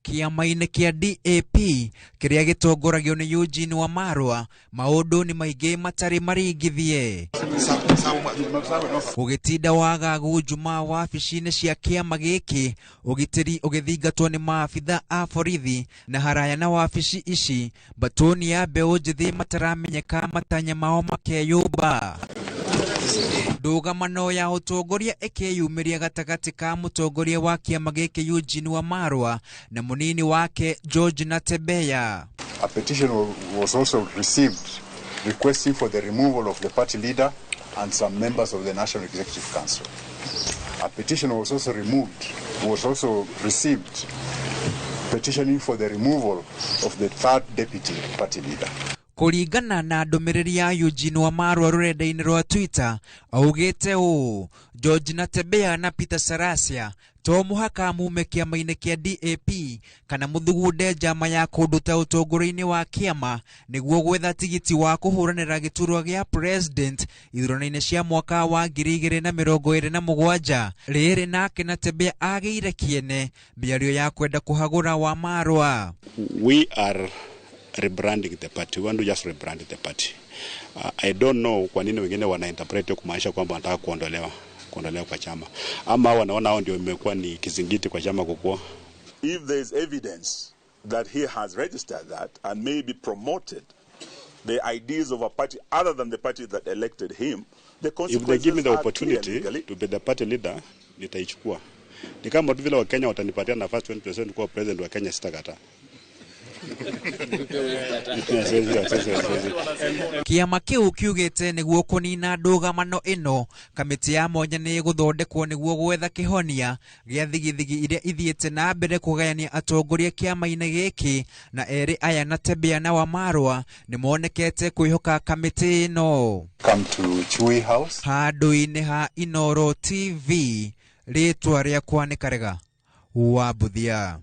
Kĩama-inĩ kĩa DAP kĩrĩa gĩtongoragio nĩ Eugene Wamalwa, maũndũ nĩ maingĩ matarĩ maringithie. Gũgĩtinda wagagu Jumaa wabici-inĩ cia kĩama gĩkĩ, ũgitĩri ũgĩthingatwo nĩ maabitha a borithi, na haraya na wabici ici, mbatũni ya mbeũ njĩthĩ mataramenyeka matanya mao makeyũmba. Ndũgamano ya ũtongoria ĩkĩyumĩria gatagatĩ ka mũtongoria wa kĩama gĩkĩ Eugene Wamalwa na mũnini wake George Natembeya. A petition was also received requesting for the removal of the party leader and some members of the National Executive Council. A petition was also removed, was also received petitioning for the removal of the third deputy party leader. Kũringana na ndũmĩrĩri ya Eugene Wamalwa rũrenda-inĩ rwa Twitter, augĩte ũũ: George Natembeya na Peter Salasya to mũhaka mume kĩama-inĩ kĩa DAP kana mũthugunde njama ya kũnduta ũtongoria-inĩ wa kĩama nĩguo gwetha tigiti wa kũhũranĩra gĩturwa gĩa president ithurano-inĩ cia mwaka wa 2027. Rĩrĩ nake Natembeya agĩire kĩene mĩario ya kwenda kũhagũra Wamalwa. We are rebranding the party. We want to just rebrand the party. I don't know kwa nini wengine wana interpret kumaanisha kwamba wanataka kuondolewa kwa chama, ama wanaona hao ndio imekuwa ni kizingiti kwa chama kukua. If there is evidence that he has registered that and maybe promoted the ideas of a party other than the party that elected him, the If they give me the consequences are clear opportunity legally. To be the party leader, nitaichukua. Ni kama tu vile Wakenya watanipatia nafasi 20% kuwa president wa Kenya, sitakataa. Kĩama kĩu kiugĩte nĩguo kũnina ndũgamano ĩno, kamĩtĩ ya mwanya nĩ ĩgũthondekwo nĩguo gwetha kĩhonia gĩa thigithigi iria ithiĩte na mbere kũgayania atongoria kĩama-inĩ gĩkĩ, na erĩ aya Natembeya na Wamalwa nĩ monekete kwĩhoka kamĩtĩ ĩno. Come to Chui House. Handũ-inĩ ha Inooro TV, rĩtwa rĩakwa nĩ Karega wa Mbuthia.